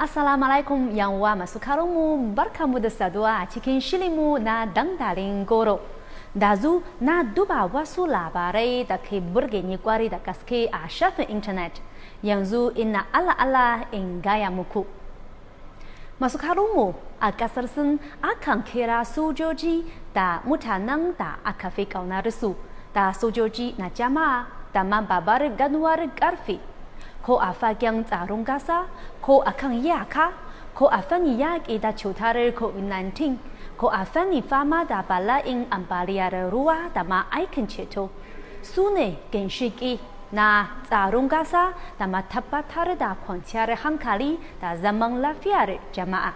Assalamu alaikum, 'yan uwa masu mu, barkamu da saduwa a cikin shirinmu na Dandalin Goro. Dazu na duba wasu labarai da ke burge ni kwarai da gaske a shafin intanet. Yanzu ina Allah Allah in gaya muku. Masu mu, a kasar Sin akan kira sojoji da mutanen da aka fi ƙaunar su da sojoji na jama'a da ma babbar ganuwar karfe. Ko a fagen tsaron gasa, ko a kan iyaka, ko a fannin yaƙi da cutar COVID-19, ko a fannin fama da bala'in ambaliyar ruwa da ma aikin ceto. Su ne ginshiƙi na tsaron gasa da ma tabbatar da kwanciyar hankali da zaman lafiyar jama'a.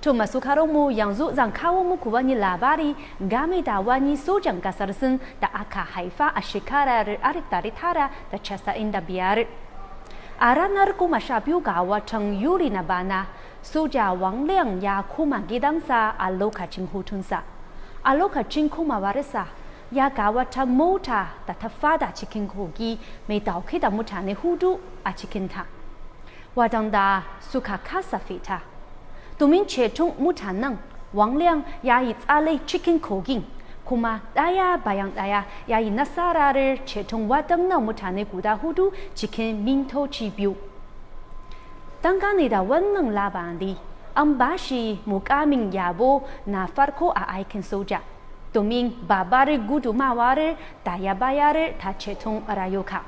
To, masu mu, yanzu zan kawo muku wani labari game da wani sojan kasar Sin da aka haifa a shekarar 1995. A ranar 12 ga watan Yuli na bana, soja Wang Liang ya koma gidansa a lokacin hutunsa. A lokacin komawarsa, ya ga wata mota da ta fada cikin kogi mai dauke da mutane hudu a cikinta, waɗanda suka kasa fita. Domin ceton mutanen, Wang Liang ya yi tsalle cikin kogin, kuma ɗaya bayan ɗaya ya yi nasarar ceton waɗannan mutane guda hudu cikin mintoci 2. Dangane da wannan labari, an ba shi mukamin yabo na farko a aikin soja, domin babbar gudumawar da ya bayar ta ceton rayuka.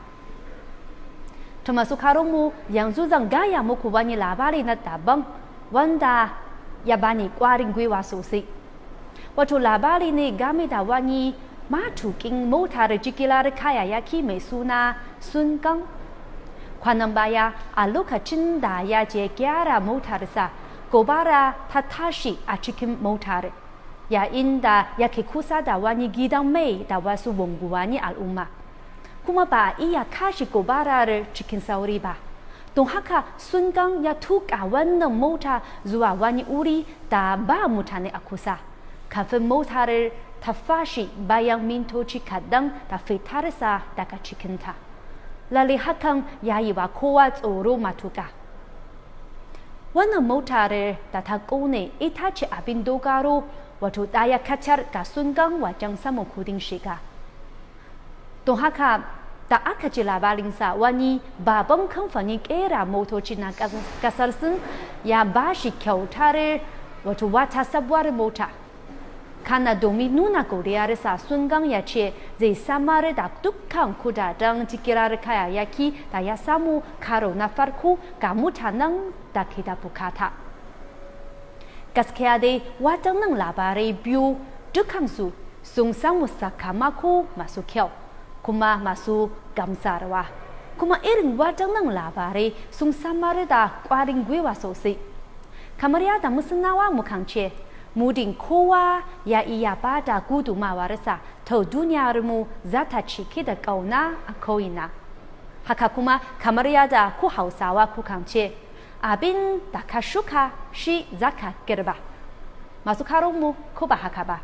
To, masu mu, yanzu zan gaya muku wani labari na daban wanda ya bani kwarin gwiwa sosai. Wato labari ne game da wani matukin motar jigilar kayayyaki mai suna Sun Gang. Kwanan baya, a lokacin da ya je gyara motarsa, gobara ta tashi a cikin motar, yayin da yake kusa da wani gidan mai da wasu unguwanni al'umma. Kuma ba a iya kashe gobarar cikin sauri ba. Don haka Sun Gang ya tuka wannan mota zuwa wani wuri da ba mutane a kusa, kafin motar ta fashe bayan mintoci kaɗan da fitarsa daga cikinta. Lalle hakan ya yi wa kowa tsoro matuƙa. Wannan motar da ta ƙone ita ce abin dogaro, wato ɗaya kacal ga Sun Gang wajen samun kudin shiga. Don haka da aka ji labarinsa, wani babban kamfanin ƙera motoci na ƙasar Sin ya ba shi kyautar wato wata sabuwar mota. Kana domin nuna godiyarsa, Sun Gang ya ce zai samar da dukkan kudaden jigilar kayayyaki da ya samu karo na farko ga mutanen da ke da bukata. Gaskiya dai waɗannan labarai biyu dukansu sun samu sakamako masu kyau kuma masu gamsarwa. Kuma irin waɗannan labarai sun samar da ƙwarin gwiwa sosai. Kamar yadda Musnawa mukan ce, muddin kowa ya iya ba da gudumawarsa, to duniyarmu za ta cike da ƙauna a ko'ina. Haka kuma kamar yadda ku Hausawa kukan ce, abin da ka shuka shi za ka girba. Masu mu, ko ba haka ba?